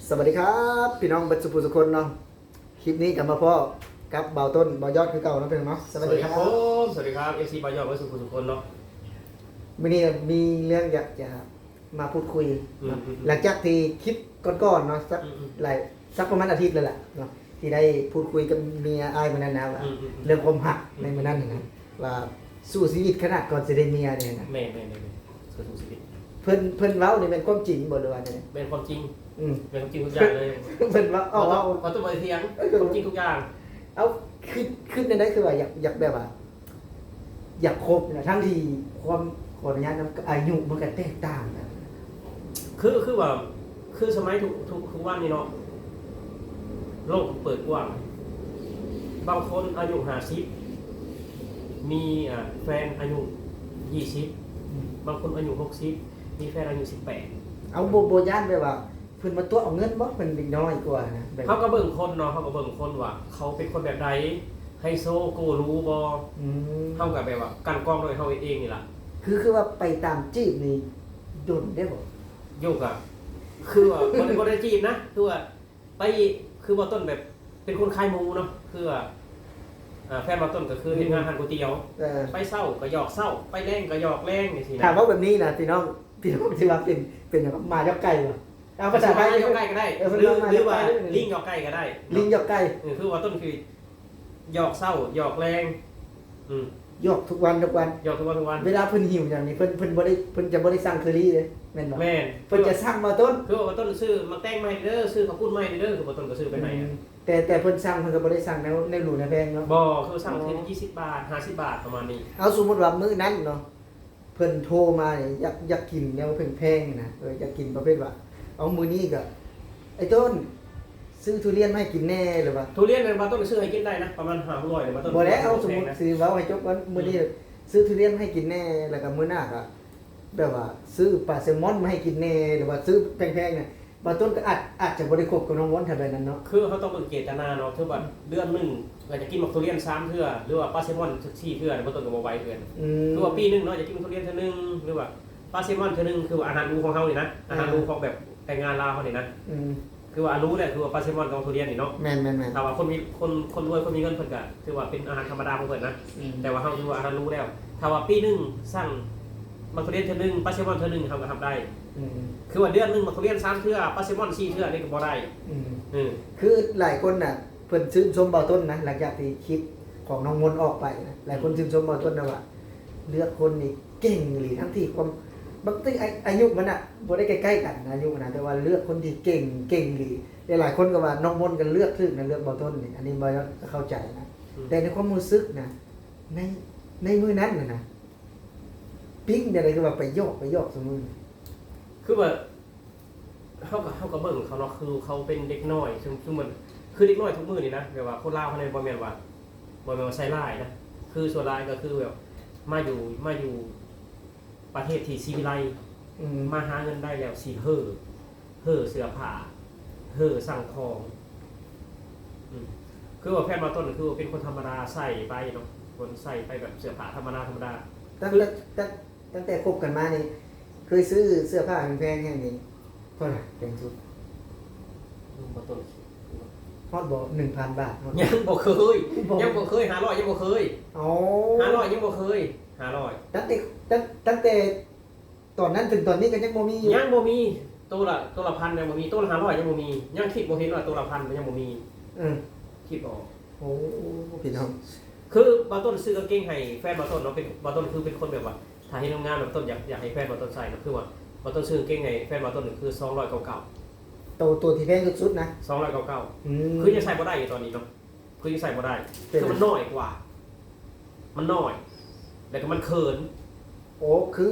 ສະຫວັດດີຄັບ ພີ່ນ້ອງເບິດສູ່ຜູ້ສູ່ຄົນເນາະ. ຄລິບນີ້ກໍມາພໍ້ກັບບ່າວຕົ້ນ ບ່າວຍອດຄືເກົ່າເນາະ ພີ່ນ້ອງເນາະ. ສະຫວັດດີຄັບ ສະຫວັດດີຄັບ ເອັຟຊີ ບ່າວຍອດເບິດສູ່ຜູ້ສູ່ຄົນເນາະ. ມື້ນີ້ມີເລື່ອງຢາກຈະມາພູດຄຸຍເນາະ ອືມໆໆ ຫຼັງຈາກທີ່ຄລິບກ່ອນໆເນາະ ສັກ ອືມໆ ຫຼາຍ ສັກປະມານອາທິດແລ້ວລະເນາະ ທີ່ໄດ້ພູດຄຸຍກັບເມຍອ້າຍມື້ນັ້ນນະ ວ່າ ອືມໆໆ ເລື່ອງຄວາມຮັກໃນມື້ນັ້ນນະ ວ່າສູ້ຊີວິດຂະໜາດກ່ອນຊິໄດ້ເມຍນີ້ນະ. ແມ່ນໆໆໆ ເພິ່ນ ເພິ່ນເວົ້ານີ້ແມ່ນຄວາມຈິງບໍ່ ຫຼືວ່າແນວໃດ? ແມ່ນຄວາມຈິງ ອືມ ແມ່ນຄວາມຈິງທຸກຢ່າງເລີຍ. ເພິ່ນເວົ້າ ເອົາ ເວົ້າ ເວົ້າ ບໍ່ຕ້ອງໄປຖຽງ ເອີ ຄວາມຈິງທຸກຢ່າງ. ເອົາ ຄິດ ຄິດແນວໃດ ຄືວ່າຢາກ ຢາກແບບວ່າ ຢາກຄົບນະ ທັງທີ່ຄວາມ ຂໍອະນຸຍາດນຳ ອາຍຸມັນກໍແຕກຕ່າງກັນ. ຄື ຄືວ່າ ຄືສະໄໝທຸກ ທຸກ ທຸກວັນນີ້ເນາະ ໂລກເປີດກວ້າງ ບາງຄົນອາຍຸຫ້າສິບ ມີ ອ່າ ແຟນອາຍຸຊາວ ອືມ ບາງຄົນອາຍຸຫົກສິບ ມີແຟນອາຍຸສິບແປດ. ເອົາ ບໍ່ ບໍ່ຢ້ານແບບວ່າ ເພິ່ນມາຕົວະເອົາເງິນບໍ່? ເພິ່ນເດັກນ້ອຍກວ່ານະ ແບບ ເຮົາກໍເບິ່ງຄົນເນາະ ເຮົາກໍເບິ່ງຄົນວ່າເຂົາເປັນຄົນແບບໃດ ໄຮໂຊ ໂກຫຼູບໍ່? ອືມ ເຮົາກໍແບບວ່າກັ່ນກອງໂດຍເຮົາເອງນີ້ລະ. ຄື ຄືວ່າໄປຕາມຈີບນີ້ດົນໄດ້ບໍ່? ໂຍກະ ຄືວ່າບໍ່ໄດ້ ບໍ່ໄດ້ຈີບນະ ຄືວ່າໄປ ຄືບໍ່ຕົ້ນແບບເປັນຄົນຂາຍໝູເນາະ ຄືວ່າ ອ່າ ແຟນບໍ່ຕົ້ນກໍຄືເຮັດງານ ອືມ ຮ້ານກ໋ວຍຕຽວ ເອີ ໄປເຊົ້າກໍຫຍອກເຊົ້າ ໄປແລງກໍຫຍອກແລງ ຈັ່ງຊີ້ນະ. ຖ້າເວົ້າແບບນີ້ນະ ພີ່ນ້ອງ ພີ່ນ້ອງຊິວ່າເປັນ ເປັນຫຍັງ ໝາຫຍອກໄກ່ບໍ່? ເອົາພາສາໄທ ໝາຫຍອກໄກ່ກໍໄດ້ ເອີ ເພິ່ນ ຫຼື ວ່າໝາຫຍອກໄກ່ ຫຼືວ່າ ເລີຍ ລິງຫຍອກໄກ່ກໍໄດ້ ລິງຫຍອກໄກ່. ເອີ ຄືວ່າຕົ້ນຄືຫຍອກເຊົ້າຫຍອກແລງ ອືມ ຫຍອກທຸກວັນ ທຸກວັນ ຫຍອກທຸກວັນ ທຸກວັນ. ເວລາເພິ່ນຫິວຫຍັງນີ້ ເພິ່ນ ເພິ່ນບໍ່ໄດ້ ເພິ່ນຈະບໍ່ໄດ້ສັ່ງເຄີຣີເດ້ ແມ່ນບໍ່? ແມ່ນ ເພິ່ນຈະສັ່ງບ່າວຕົ້ນ ຄືວ່າບ່າວຕົ້ນຊື້ໝາກແຕງມາໃຫ້ເດີ ຊື້ເຂົ້າປຸ້ນມາໃຫ້ເດີ ຄືບ່າວຕົ້ນກໍຊື້ໄປໃຫ້. ອືມ ແຕ່ ແຕ່ເພິ່ນສັ່ງ ເພິ່ນກໍບໍ່ໄດ້ສັ່ງແນວ ແນວຫຼູແນວແພງເນາະ. ບໍ່ ຄືສັ່ງ ອໍ ເທື່ອລະຊາວບາດ ຫ້າສິບບາດ ປະມານນີ້. ເອົາ ສົມມຸດວ່າມື້ນັ້ນເນາະ ເພິ່ນໂທມານີ້ ຢາກ ຢາກກິນແນວແພງໆນະ ເອີ ຢາກກິນປະເພດວ່າ ເອົາ ມື້ນີ້ກໍ ໄອ້ຕົ້ນ ຊື້ທຸລຽນມາໃຫ້ກິນແດ່ ຫຼືວ່າ ທຸລຽນນັ້ນບ່າວຕົ້ນຊື້ໃຫ້ກິນໄດ້ນະ ປະມານຫ້າຮ້ອຍ ບ່າວຕົ້ນ. ບໍ່ແລ້ວ ເອົາ ສົມມຸດ ຊື້ ເວົ້າໃຫ້ຈົບກ່ອນ ມື້ນີ້ ອືມ ຊື້ທຸລຽນມາໃຫ້ກິນແດ່ ແລ້ວກໍມື້ໜ້າກໍແບບວ່າຊື້ປາແຊລມອນມາໃຫ້ກິນແດ່ ຫຼືວ່າຊື້ແພງໆນະ ບ່າວຕົ້ນກໍອາດ ອາດຈະບໍ່ໄດ້ຄົບກັບນ້ອງມົນ ຖ້າແບບນັ້ນເນາະ. ຄືເຮົາຕ້ອງເບິ່ງເຈດຕະນາເນາະ ຄືວ່າ ອືມ ເດືອນໜຶ່ງກໍຈະກິນໝາກທຸລຽນສາມເທື່ອ ຫຼືວ່າປາແຊລມອນສີ່ເທື່ອ ບ່າວຕົ້ນກໍບໍ່ໄຫວຄືກັນ. ອືມ ຄືວ່າປີໜຶ່ງເນາະ ຈະກິນໝາກທຸລຽນເທື່ອໜຶ່ງ ຫຼືວ່າປາແຊລມອນເທື່ອໜຶ່ງ ຄືວ່າອາຫານຫຼູຂອງເຮົານີ້ນະ ອາຫານຫຼູຂອງແບບແຮງງານລາວເຮົານີ້ນະ. ອືມ ຄືວ່າອາຫານຫຼູແຫຼະ ຄືວ່າປາແຊລມອນກັບໝາກທຸລຽນນີ້ເນາະ. ແມ່ນໆໆ ຖ້າວ່າຄົນມີ ຄົນ ຄົນລວຍ ຄົນມີເງິນເພິ່ນກໍຖືວ່າເປັນອາຫານທຳມະດາຂອງເພິ່ນນະ. ອືມ ແຕ່ວ່າເຮົາຖືວ່າອາຫານຫຼູແລ້ວ ຖ້າວ່າປີໜຶ່ງສັ່ງໝາກທຸລຽນເທື່ອໜຶ່ງ ປາແຊລມອນເທື່ອໜຶ່ງ ເຮົາກໍຮັບໄດ້. ອືມ ຄືວ່າເດືອນໜຶ່ງໝາກທຸລຽນສາມເທື່ອ ປາແຊລມອນສີ່ເທື່ອ ນີ້ກໍບໍ່ໄດ້. ອືມ ອືມ ຄືຫຼາຍຄົນນະ ເພິ່ນຊື່ນຊົມບ່າວຕົ້ນນະ ຫຼັງຈາກທີ່ຄລິບຂອງນ້ອງມົນອອກໄປນະ ຫຼາຍຄົນ ອືມ ຊື່ນຊົມບ່າວຕົ້ນນະວ່າ ເລືອກຄົນນີ້ເກັ່ງອີ່ຫຼີ ທັງທີ່ຄວາມ ບາງທີອາ ອາຍຸມັນນະ ບໍ່ໄດ້ໃກ້ໆກັນນະ ອາຍຸນະ ແຕ່ວ່າເລືອກຄົນທີ່ເກັ່ງ ເກັ່ງອີ່ຫຼີ. ຫຼາຍໆຄົນກໍວ່ານ້ອງມົນກໍເລືອກຖືກນະ ເລືອກບ່າວຕົ້ນນີ້ ອັນນີ້ບ່າວກໍເຂົ້າໃຈນະ. ອືມ ແຕ່ໃນຄວາມຮູ້ສຶກນະ ໃນ ໃນມື້ນັ້ນນະ ນະ ປີ້ງແນວໃດ ຄືວ່າໄປຫຍອກ ໄປຫຍອກຊຸມື້ ຄືວ່າ ເຮົາກໍ ເຮົາກໍເບິ່ງເຂົາເນາະ ຄືເຂົາເປັນເດັກນ້ອຍ ຊຸມ ຊຸມມັນ ຄືເດັກນ້ອຍທຸກມື້ນີ້ນະ ແບບວ່າຄົນລາວເຮົານີ້ ບໍ່ແມ່ນວ່າ ບໍ່ແມ່ນວ່າໃສ່ຮ້າຍນະ ຄືສ່ວນຫຼາຍກໍຄືແບບ ມາຢູ່ ມາຢູ່ປະເທດທີ່ສີວິໄລ ອືມ ມາຫາເງິນໄດ້ແລ້ວຊິເຫີ້ ເຫີ້ເສື້ອຜ້າ ເຫີ້ສັ່ງຂອງ. ອືມ ຄືວ່າແຟນບ່າວຕົ້ນ ຄືວ່າເປັນຄົນທຳມະດາໃສ່ໄປເນາະ ຄົນໃສ່ໄປແບບເສື້ອຜ້າທຳມະດາ ທຳມະດາ. ຕັ້ງ ຕັ້ງ ຕັ້ງແຕ່ຄົບກັນມານີ້ ເຄີຍຊື້ເສື້ອຜ້າແພງໆໃຫ້ນີ້ເທົ່າໃດ ແພງສຸດ? ອືມ ບ່າວຕົ້ນ ຮອດບໍ່ ໜຶ່ງພັນບາດ ຮອດ? ຍັງບໍ່ເຄີຍ ບໍ່ ຍັງບໍ່ເຄີຍ ຫ້າຮ້ອຍ ຍັງບໍ່ເຄີຍ. ອໍ ຫ້າຮ້ອຍ ຍັງບໍ່ເຄີຍ ຫ້າຮ້ອຍ ຕັ້ງແຕ່ ຕັ້ງ ຕັ້ງແຕ່ ຕອນນັ້ນເຖິງຕອນນີ້ກໍຍັງບໍ່ມີຢູ່? ຍັງບໍ່ມີ ໂຕລະ ໂຕລະພັນຍັງບໍ່ມີ ໂຕລະຫ້າຮ້ອຍຍັງບໍ່ມີ ຍັງຄິດບໍ່ເຫັນວ່າໂຕລະພັນມັນຍັງບໍ່ມີ. ເອີ ຄິດບໍ່ອອກ. ໂອ້ ພີ່ນ້ອງ ຄືບ່າວຕົ້ນຊື້ກາງເກງໃຫ້ແຟນບ່າວຕົ້ນເນາະ ເປັນ ບ່າວຕົ້ນຄືເປັນຄົນແບບວ່າ ຖ້າເຫັນງາມໆ ບ່າວຕົ້ນຢາກ ຢາກໃຫ້ແຟນບ່າວຕົ້ນໃສ່ເນາະ ຄືວ່າບ່າວຕົ້ນຊື້ກາງເກງໃຫ້ແຟນບ່າວຕົ້ນ ຄືສອງຮ້ອຍເກົ້າເກົ້າ ໂຕ ໂຕທີ່ແພງສຸດໆນະ ສອງຮ້ອຍເກົ້າເກົ້າ. ອືມ ຄືຍັງໃສ່ບໍ່ໄດ້ຢູ່ຕອນນີ້ເນາະ ຄືຍັງໃສ່ບໍ່ໄດ້ ຄືມັນນ້ອຍກວ່າ ມັນນ້ອຍ ແລ້ວກໍມັນເຂີນ. ໂອ້ ຄື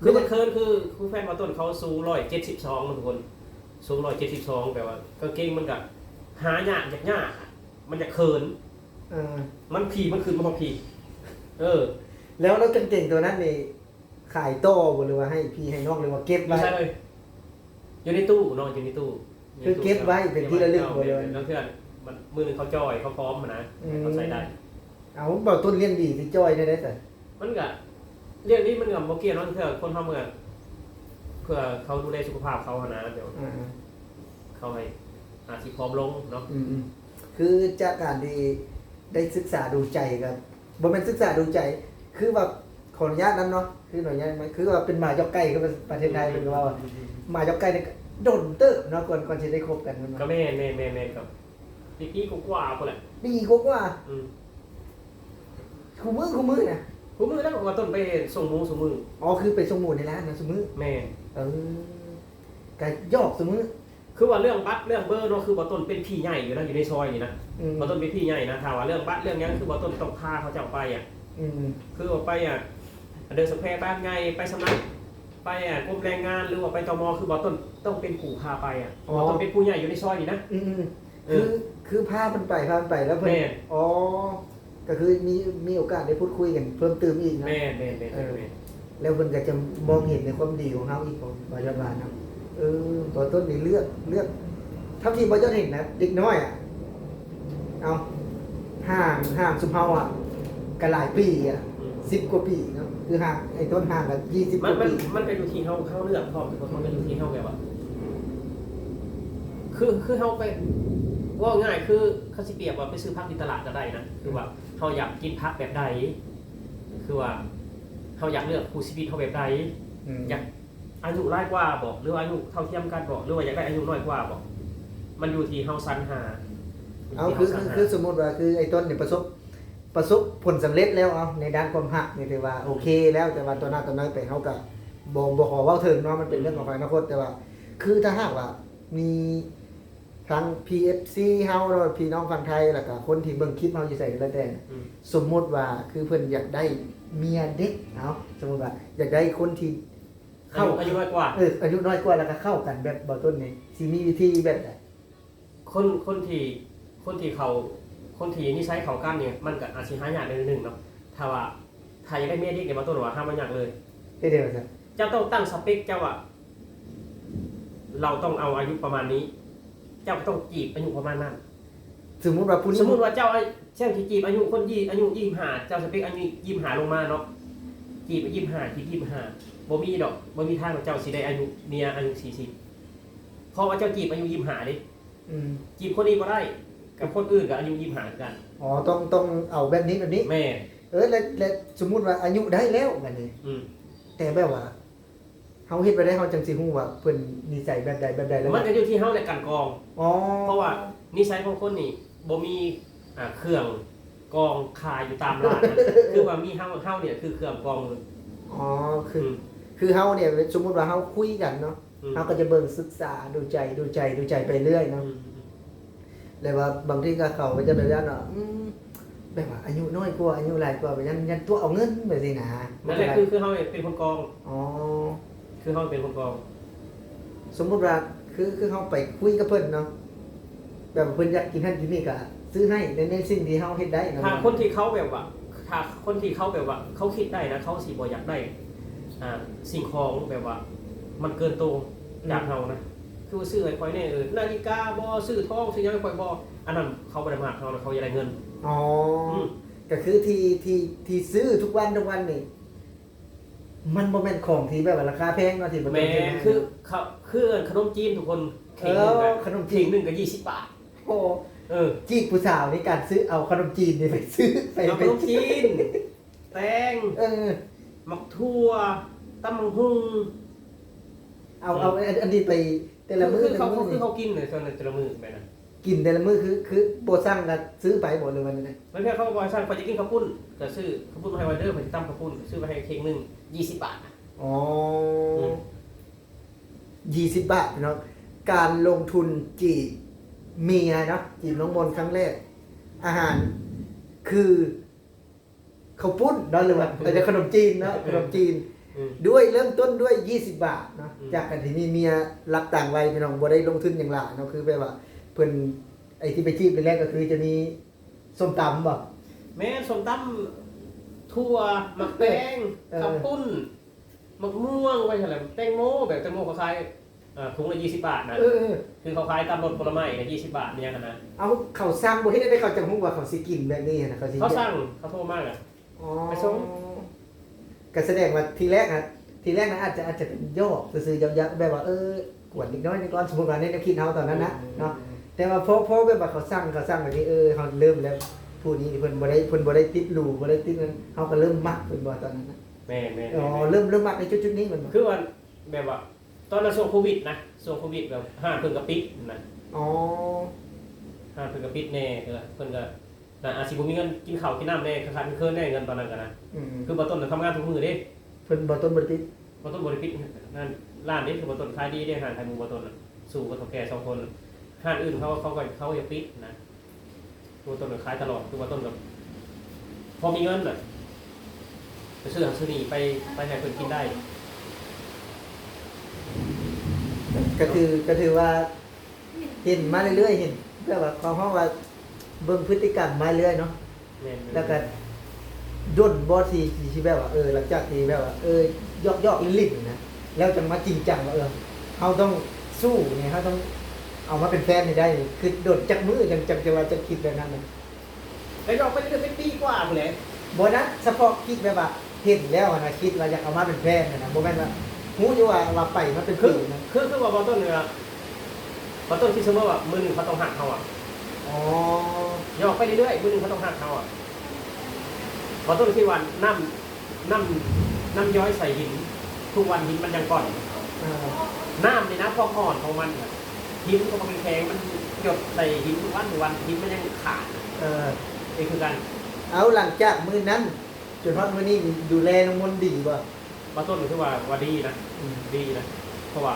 ຄືມັນເຂີນ ຄື ຄືແຟນບ່າວຕົ້ນເຂົາສູງຮ້ອຍເຈັດສິບສອງເນາະທຸກຄົນ ສູງຮ້ອຍເຈັດສິບສອງ ແປວ່າກາງເກງມັນກະຫາຍາກ ຍາກ ຍາກ ມັນຢາກເຂີນ. ເອີ ມັນພີ້ ມັນຂຶ້ນມາຮອດພີ້. ເອີ ແລ້ວ ແລ້ວກາງເກງຕົວນັ້ນນີ້ ຂາຍຕໍ່ບໍ່ ຫຼືວ່າໃຫ້ພີ່ໃຫ້ນ້ອງ ຫຼືວ່າເກັບໄວ້? ຢູ່ໃສເອີຍ? ຢູ່ໃນຕູ້ເນາະ ຢູ່ໃນຕູ້ ຄືເກັບໄວ້ເປັນທີ່ລະລຶກບໍ່ເລີຍ? ແມ່ນ ລາງເທື່ອມັນ ມື້ໜຶ່ງເຂົາຈ່ອຍ ເຂົາພ້ອມຫັ້ນນະ ອືມ ເຂົາໃສ່ໄດ້. ເອົາ ບ່າວຕົ້ນລ້ຽງດີຊິຈ່ອຍແນວໃດຊັ້ນ? ມັນກະ ເລື່ອງນີ້ມັນກະບໍ່ກ່ຽວເນາະ ເທື່ອຄົນເຮົາເມື່ອ ເພື່ອເຂົາດູແລສຸຂະພາບເຂົາຫັ້ນນະ ແບບ ອ່າ ເຂົາໃຫ້ ອາດຊິຜອມລົງເນາະ. ອືມໆ ຄືຈາກການທີ່ໄດ້ສຶກສາດູໃຈ ກໍບໍ່ແມ່ນສຶກສາດູໃຈ ຄືວ່າ ຂໍອະນຸຍາດນຳເນາະ ຄືໜ້ອຍໃຫຍ່ ຄືວ່າເປັນໝາຈອກໄກ່ ຄືປະເທດໄທເພິ່ນກໍເວົ້າວ່າ ອືມໆໆໆ ໝາຈອກໄກ່ນີ້ກໍດົນເຕີບເນາະ ກ່ອນ ກ່ອນຊິໄດ້ຄົບກັນແມ່ນບໍ່? ກໍແມ່ນໆໆໆ ກໍປີ ປີກວ່າໆພຸ້ນແຫຼະ. ປີກວ່າໆ? ອືມ. ຄູ່ມື້ ຄູ່ມື້ນະ? ຄູ່ມື້ແລ້ວ ເພາະວ່າຕົ້ນໄປສົ່ງໝູຊຸມື້. ອໍ ຄືໄປສົ່ງໝູໃນຮ້ານນະຊຸມື້? ແມ່ນ. ເອີ ກະຢອກຊຸມື້. ຄືວ່າເລື່ອງບັດເລື່ອງເບີເນາະ ຄືບ່າວຕົ້ນເປັນພີ່ໃຫຍ່ຢູ່ນະ ຢູ່ໃນຊອຍນີ້ນະ. ອືມ. ບ່າວຕົ້ນເປັນພີ່ໃຫຍ່ນະ ຖ້າວ່າເລື່ອງບັດເລື່ອງຫຍັງ ຄືບ່າວຕົ້ນຕ້ອງພາເຂົາເຈົ້າໄປອະ. ອືມ. ຄືວ່າໄປອະ ເດີນສະແຄວຕາດໃຫຍ່ ໄປສຳນັກ ໄປອະ ກົມແຮງງານ ຫຼືວ່າໄປ ຕມ ຄືບ່າວຕົ້ນຕ້ອງເປັນຜູ້ພາໄປອະ. ອໍ ບ່າວຕົ້ນເປັນຜູ້ໃຫຍ່ຢູ່ໃນຊອຍນີ້ນະ. ອືມໆ. ເອີ ຄື ຄືພາເພິ່ນໄປ ພາເພິ່ນໄປແລ້ວເພິ່ນ ແມ່ນ. ອໍ ກໍຄືມີ ມີໂອກາດໄດ້ພູດຄຸຍກັນເພີ່ມຕື່ມອີກເນາະ. ແມ່ນໆໆໆ. ເອີ ແລ້ວເພິ່ນກໍຈະມອງເຫັນໃນຄວາມດີຂອງເຮົາອີກ ບ່າວຢອດວ່າເນາະ. ເອີ ບ່າວຕົ້ນນີ້ເລືອກ ເລືອກ ເທົ່າທີ່ບ່າວຢອດເຫັນນະ ເດັກນ້ອຍອະ ເອົາ ຫ່າງ ຫ່າງຊຸມເຮົາອະ ກໍຫຼາຍປີອະ ອືມ ສິບກວ່າປີເນາະ. ຄືຫ່າງ ໄອ້ຕົ້ນຫ່າງກັນ ຊາວ ມັນ ປີ ມັນກໍຢູ່ທີ່ເຮົາ ເຮົາເລືອກພ້ອມ ມັນກໍຢູ່ທີ່ເຮົາແບບວ່າ ຄື ຄືເຮົາໄປ ເວົ້າງ່າຍ ຄືຄັນຊິປຽບວ່າໄປຊື້ຜັກຢູ່ຕະຫຼາດກໍໄດ້ນະ ຄືວ່າເຮົາຢາກກິນຜັກແບບໃດ ຄືວ່າເຮົາຢາກເລືອກຄູ່ຊີວິດເຮົາແບບໃດ ອືມ ຢາກອາຍຸຫຼາຍກວ່າບໍ ຫຼືວ່າອາຍຸເທົ່າທຽມກັນບໍ ຫຼືວ່າຢາກໄດ້ອາຍຸນ້ອຍກວ່າບໍ ມັນຢູ່ທີ່ເຮົາສັນຫາ. ເອົາ ຢູ່ທີ່ເຮົາ ຄື ຄື ສັນຫາ ຄືສົມມຸດວ່າ ຄືໄອ້ຕົ້ນນີ້ປະສົບ ປະສົບຜົນສຳເລັດແລ້ວ ເອົາ ໃນດ້ານຄວາມຮັກນີ້ຖືວ່າໂອເຄແລ້ວ ແຕ່ວ່າຕໍ່ໜ້າຕໍ່ໃນໄປເຮົາກໍບໍ່ ບໍ່ຂໍເວົ້າເຖິງເນາະ ມັນເປັນເລື່ອງຂອງ ອືມ ພາຍອະນາຄົດ. ແຕ່ວ່າຄືຖ້າຫາກວ່າມີທັງ ພີເອັຟຊີ ເຮົາເນາະ ພີ່ນ້ອງຝັ່ງໄທ ແລ້ວກໍຄົນທີ່ເບິ່ງຄລິບເຮົາຢູ່ໃສກໍແລ້ວແຕ່ ອືມ ສົມມຸດວ່າ ຄືເພິ່ນຢາກໄດ້ເມຍເດັກ ເອົາ ສົມມຸດວ່າຢາກໄດ້ຄົນທີ່ ອາຍຸ ເຂົ້າ ອາຍຸນ້ອຍກວ່າ ເອີ ອາຍຸນ້ອຍກວ່າ ແລ້ວກໍເຂົ້າກັນແບບບ່າວຕົ້ນນີ້ ຊິມີວິທີແບບໃດ? ຄົນ ຄົນທີ່ ຄົນທີ່ເຂົ້າ ຄົນທີ່ນິໄສເຂົ້າກັນນີ້ ມັນກໍອາດຊິຫາຍາກໜ້ອຍໜຶ່ງເນາະ. ຖ້າວ່າ ຖ້າຢາກໄດ້ເມຍເດັກນີ້ ບ່າວຕົ້ນວ່າຫາບໍ່ຍາກເລີຍ. ເຮັດແນວໃດ? ເຈົ້າຕ້ອງຕັ້ງສະເປັກເຈົ້າວ່າ ເຮົາຕ້ອງເອົາອາຍຸປະມານນີ້ ເຈົ້າກໍຕ້ອງຈີບອາຍຸປະມານນັ້ນ. ສົມມຸດວ່າຜູ້ນີ້ ສົມມຸດວ່າເຈົ້າ ເຈົ້າຊິຈີບອາຍຸຄົນ ອາຍຸຊາວຫ້າ ເຈົ້າສະເປັກອາຍຸຊາວຫ້າລົງມາເນາະ ຈີບຊາວຫ້າ ຈີບຊາວຫ້າ ບໍ່ມີດອກ ບໍ່ມີທາງເຈົ້າຊິໄດ້ອາຍຸເມຍອາຍຸສີ່ສິບ ເພາະວ່າເຈົ້າຈີບອາຍຸຊາວຫ້າເດ້. ອືມ ຈີບຄົນນີ້ບໍ່ໄດ້ ກັບຄົນອື່ນກໍອາຍຸຊາວຫ້າຄືກັນ. ອໍ ຕ້ອງ ຕ້ອງເອົາແບບນີ້ ແບບນີ້. ແມ່ນ. ເອີ ແລະ ແລະ ສົມມຸດວ່າອາຍຸໄດ້ແລ້ວບັດນີ້ ອືມ ແຕ່ແບບວ່າ ເຮົາເຮັດແບບໃດເຮົາຈັ່ງຊິຮູ້ວ່າເພິ່ນນິໄສແບບໃດແບບໃດແລ້ວ? ມັນກໍຢູ່ທີ່ເຮົາແຫຼະ ກັ່ນກອງ. ອໍ ເພາະວ່ານິໄສຂອງຄົນນີ້ບໍ່ມີ ອ່າ ເຄື່ອງກອງຂາຍຢູ່ຕາມຮ້ານ ຄືວ່າມີເຮົາ ເຮົານີ້ຄືເຄື່ອງກອງ. ອໍ ຄື ອືມ ຄືເຮົານີ້ ສົມມຸດວ່າເຮົາຄຸຍກັນເນາະ ອືມ ເຮົາກໍຈະເບິ່ງສຶກສາດູໃຈ ດູໃຈ ດູໃຈໄປເລື້ອຍເນາະ. ອືມ ແລ້ວວ່າບາງທີກໍເຂົາກໍຈະແບບຢ້ານວ່າ ອືມ ແບບວ່າອາຍຸນ້ອຍກວ່າ ອາຍຸຫຼາຍກວ່າ ຢ້ານ ຢ້ານຕົວະເອົາເງິນແບບຊີ້ນະ. ນັ້ນແຫຼະ ຄື ຄືເຮົາເປັນຄົນກອງ. ອໍ ຄືເຮົາເປັນຄົນກອງ. ສົມມຸດວ່າ ຄື ຄືເຮົາໄປຄຸຍກັບເພິ່ນເນາະ ແບບວ່າເພິ່ນຢາກກິນຫັ້ນກິນນີ້ກໍຊື້ໃຫ້ ໃນ ໃນສິ່ງທີ່ເຮົາເຮັດໄດ້ເນາະ. ຖ້າຄົນທີ່ເຂົາແບບວ່າ ຖ້າຄົນທີ່ເຂົາແບບວ່າ ເຂົາຄິດໄດ້ນະ ເຂົາຊິບໍ່ຢາກໄດ້ ອ່າ ສິ່ງຂອງແບບວ່າມັນເກີນໂຕຈາກເຮົານະ. ອືມ ຄືວ່າຊື້ໃຫ້ຂ້ອຍແດ່ ເອີ ນາລິກາບໍ ຊື້ທອງຊື້ຫຍັງໃຫ້ຂ້ອຍບໍ ອັນນັ້ນເຂົາບໍ່ໄດ້ມັກເຮົານະ ເຂົາຢາກໄດ້ເງິນ. ອໍ ອືມ ກໍຄືທີ່ ທີ່ ທີ່ຊື້ທຸກວັນ ທຸກວັນນີ້ ມັນບໍ່ແມ່ນຂອງທີ່ແບບວ່າລາຄາແພງເນາະ ທີ່ບໍ່ຕ້ອງ. ແມ່ນ ຄື ຄືຂະໜົມຈີນທຸກຄົນ ເອີ ເຂ່ງໜຶ່ງ ຂະໜົມຈີນ ເຂ່ງໜຶ່ງກໍຊາວບາດ. ໂອ້ ເອີ ຈີບຜູ້ສາວນີ້ ການຊື້ເອົາຂະໜົມຈີນນີ້ໄປຊື້ ໄປ ເອົາຂະໜົມຈີນ ແຕງ ເອີ ໝາກຖົ່ວ ຕຳບັກຫຸ່ງ ເອົາ ເອົາ ເອີ ອັນ ອັນນີ້ໄປແຕ່ລະມື້ ຄືເຂົາ ແຕ່ລະມື້ ຄືເຂົາກິນໃນແຕ່ລະມື້ແມ່ນນະ. ກິນແຕ່ລະມື້ ຄື ຄືບໍ່ສັ່ງກໍຊື້ໄປບໍ ຫຼືວ່າແນວໃດ? ບາງເທື່ອເຂົາກໍບໍ່ໃຫ້ສັ່ງ ຂ້ອຍຈະກິນເຂົ້າປຸ້ນ ກໍຊື້ເຂົ້າປຸ້ນມາໃຫ້ຂ້ອຍເດີ ຂ້ອຍຊິຕຳເຂົ້າປຸ້ນ ຊື້ໄປໃຫ້ເຂ່ງໜຶ່ງ ຊາວບາດ. ອໍ ອືມ ຊາວບາດ ພີ່ນ້ອງ. ການລົງທຶນຈີບເມຍເນາະ ຈີບນ້ອງມົນຄັ້ງແລກ ອາຫານຄື ເຂົ້າປຸ້ນເນາະ ຫຼືວ່າ ອືມ ອາດຈະຂະໜົມຈີນເນາະ ເອີ ຂະໜົມຈີນ ອືມ ດ້ວຍ ເລີ່ມຕົ້ນດ້ວຍຊາວບາດເນາະ ອືມ ຈາກການທີ່ມີເມຍລັບຕ່າງໄວ ພີ່ນ້ອງ ບໍ່ໄດ້ລົງທຶນຫຍັງຫຼາຍເນາະ ຄືແບບວ່າເພິ່ນ ໄອ້ທີ່ໄປຈີບແລກໆ ກໍຄືຈະມີສົ້ມຕຳບໍ? ແມ່ນ ສົ້ມຕຳ ຖົ່ວ ໝາກແຕງ ເອີ ເຂົ້າປຸ້ນ ໝາກມ່ວງ ໄປຫັ້ນແຫຼະ ແຕງໂມ ແບບແຕງໂມເຂົາຂາຍ ເອີ ຖົງລະຊາວບາດນະ ເອີ ເອີ ຄືເຂົາຂາຍຕາມລົດຜົນລະໄມ້ນະ ຊາວບາດ ມີຫຍັງຫັ້ນນະ. ເອົາ ເຂົາສັ່ງບໍ່ເຮັດໃດ ເຂົາຈັ່ງຮູ້ວ່າເຂົາຊິກິນແບບນີ້ຫັ້ນນະ ເຂົາຊິ ເຂົາສັ່ງ ເຂົາໂທມານະ ອໍ ໄປສົ່ງ. ກໍສະແດງວ່າທີແລກນະ ທີແລກນະ ອາດຈະ ອາດຈະເປັນຫຍອກຊື່ໆ ຢາກ ຢາກແບບວ່າ ເອີ ກູ ກວນເດັກນ້ອຍນີ້ກ່ອນ ສົມມຸດວ່າໃນແນວຄິດເຮົາຕອນນັ້ນນະເນາະ. ແຕ່ວ່າພໍ ພໍແບບວ່າເຂົາສັ່ງ ເຂົາສັ່ງແບບນີ້ ເອີ ເຮົາເລີ່ມແລ້ວ ຜູ້ນີ້ເພິ່ນບໍ່ໄດ້ ເພິ່ນບໍ່ໄດ້ຕິດຫຼູ່ ບໍ່ໄດ້ຕິດນັ້ນ ເຮົາກໍເລີ່ມມັກເພິ່ນບໍ່ຕອນນັ້ນນະ? ແມ່ນໆໆໆ ອໍ ເລີ່ມ ເລີ່ມມັກໃນຈຸດໆນີ້ແມ່ນບໍ່? ຄືວ່າແບບວ່າຕອນນັ້ນຊ່ວງໂຄວິດນະ ຊ່ວງໂຄວິດແບບຮ້ານເພິ່ນກໍປິດນະ. ອໍ ຮ້ານເພິ່ນກໍປິດແດ່ ເອີ ເພິ່ນກໍ ນະ ອາດຊິບໍ່ມີເງິນກິນເຂົ້າກິນນ້ຳແດ່ ຂາດເຂີນແດ່ ເງິນຕອນນັ້ນກໍນະ. ອືມ ຄືບ່າວຕົ້ນນະທຳງານທຸກມື້ເດ້. ເພິ່ນ ບ່າວຕົ້ນບໍ່ໄດ້ປິດ? ບ່າວຕົ້ນບໍ່ໄດ້ປິດຮ້ານເດ້ ຄືບ່າວຕົ້ນຂາຍດີເດ້ ຮ້ານຂາຍໝູບ່າວຕົ້ນນະ ສູ້ກັບເຖົ້າແກ່ສອງຄົນ. ຮ້ານອື່ນເຂົາ ເຂົາກໍ ເຂົາກໍຢາກປິດນະ ຄືບ່າວຕົ້ນກໍຂາຍຕະຫຼອດ ຄືບ່າວຕົ້ນກໍພໍມີເງິນນະ ໄປຊື້ຫັ້ນຊື້ນີ້ ໄປ ໄປໃຫ້ເພິ່ນກິນໄດ້. ກໍຖື ກໍຖືວ່າ ເຫັນມາເລື້ອຍໆ ເຫັນແບບວ່າ ເຂົາເວົ້າວ່າເບິ່ງພຶດຕິກຳມາເລື້ອຍເນາະ. ແມ່ນໆ ແລ້ວກໍດົນບໍ່ທີ່ ທີ່ ທີ່ແບບວ່າ ເອີ ຫຼັງຈາກທີ່ແບບວ່າ ເອີ ຢອກໆ ຫຼິ້ນໆ ນະ ແລ້ວຈັ່ງມາຈິງຈັງວ່າ ເອີ ເຮົາຕ້ອງສູ້ນີ້ ເຮົາຕ້ອງເອົາມາເປັນແຟນໃຫ້ໄດ້ ຄິດດົນຈັກມື້ຈັ່ງ ຈັ່ງ ຈັ່ງວ່າຈະຄິດແບບນັ້ນນະ? ກໍຢອກໄປເລື້ອຍເປັນປີກວ່າພຸ້ນແຫຼະ. ບໍ່ນະ ສະເພາະຄິດແບບວ່າເຫັນແລ້ວຫັ້ນນະ ຄິດວ່າຢາກເອົາມາເປັນແຟນຫັ້ນນະ ບໍ່ແມ່ນວ່າ ຮູ້ຢູ່ວ່າ ວ່າໄປມາເປັນ ຄື ປີນະ ຄື ຄືວ່າບ່າວຕົ້ນນີ້ວ່າ ບ່າວຕົ້ນຄິດສະເໝີວ່າມື້ໜຶ່ງເຂົາຕ້ອງຮັກເຮົາອະ. ອໍ ຢອກໄປເລື້ອຍໆ ມື້ໜຶ່ງເຂົາຕ້ອງຮັກເຮົາອະ. ບ່າວຕົ້ນຄິດວ່ານ້ຳ ນ້ຳ ນ້ຳຍ້ອຍໃສ່ຫີນ ທຸກວັນຫີນມັນຍັງກ່ອນ. ເອີ ນ້ຳນີ້ນະ ຄວາມອ່ອນຂອງມັນນະ ຫີນກໍບໍ່ແຂງ ມັນຢົດໃສ່ຫີນທຸກວັນ ທຸກວັນ ຫີນມັນຍັງຂາດ. ເອີ ນີ້ຄືກັນ. ເອົາ ຫຼັງຈາກມື້ນັ້ນ ຈົນຮອດມື້ນີ້ ດູແລນ້ອງມົນດີບໍ່? ບ່າວຕົ້ນຄືວ່າ ວ່າດີນະ. ອືມ ດີນະ ເພາະວ່າ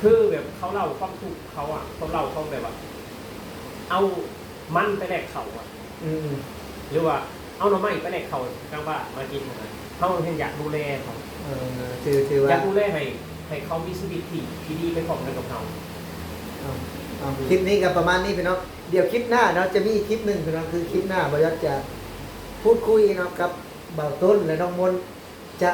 ຄືແບບເຂົາເລົ່າຄວາມທຸກເຂົາອະ ເຂົາເລົ່າຄວາມແບບວ່າ ເອົາມັນໄປແລກເຂົ້າອະ. ອືມ ຫຼືວ່າເອົາໜໍ່ໄມ້ໄປແລກເຂົ້າກາງບ້ານມາກິນນະ ເຮົາແຮ່ງຢາກດູແລເຂົາ. ເອີ ຖື ຖືວ່າຢາກດູແລໃຫ້ ໃຫ້ເຂົາມີຊີວິດທີ່ ທີ່ດີໄປພ້ອມກັນກັບເຮົາ. ເອົາ ເອົາ ຄລິບນີ້ກໍປະມານນີ້ພີ່ນ້ອງ ດຽວຄລິບໜ້າເນາະ ຈະມີອີກຄລິບໜຶ່ງພີ່ນ້ອງ ຄືຄລິບໜ້າບ່າວຢອດຈະພູດຄຸຍເນາະກັບບ່າວຕົ້ນ ແລະ ນ້ອງມົນ ຈະ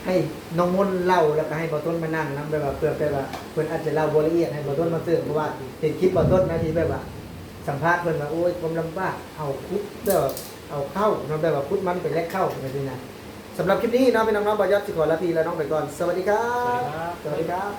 ໃຫ້ນ້ອງມົນເລົ່າ ແລ້ວກໍໃຫ້ບ່າວຕົ້ນມານັ່ງນຳ ແບບວ່າເພື່ອແບບວ່າເພິ່ນອາດຈະເລົ່າບໍ່ລະອຽດ ໃຫ້ບ່າວຕົ້ນມາເສີມ ເພາະວ່າເຫັນຄລິບບ່າວຕົ້ນນະ ທີ່ແບບວ່າສຳພາດເພິ່ນວ່າ ໂອ້ຍ ຄວາມລຳບາກ ເອົາຂຸດ ແບບວ່າເອົາເຂົ້າເນາະ ແບບວ່າຂຸດມັນໄປແລກເຂົ້າຈັ່ງຊີ້ນະ. ສຳລັບຄລິບນີ້ເນາະ ພີ່ນ້ອງເນາະ ບ່າວຢອດຊິຂໍລາພີ່ລານ້ອງໄປກ່ອນ. ສະຫວັດດີຄັບ. ສະຫວັດດີຄັບ. ສະຫວັດດີຄັບ.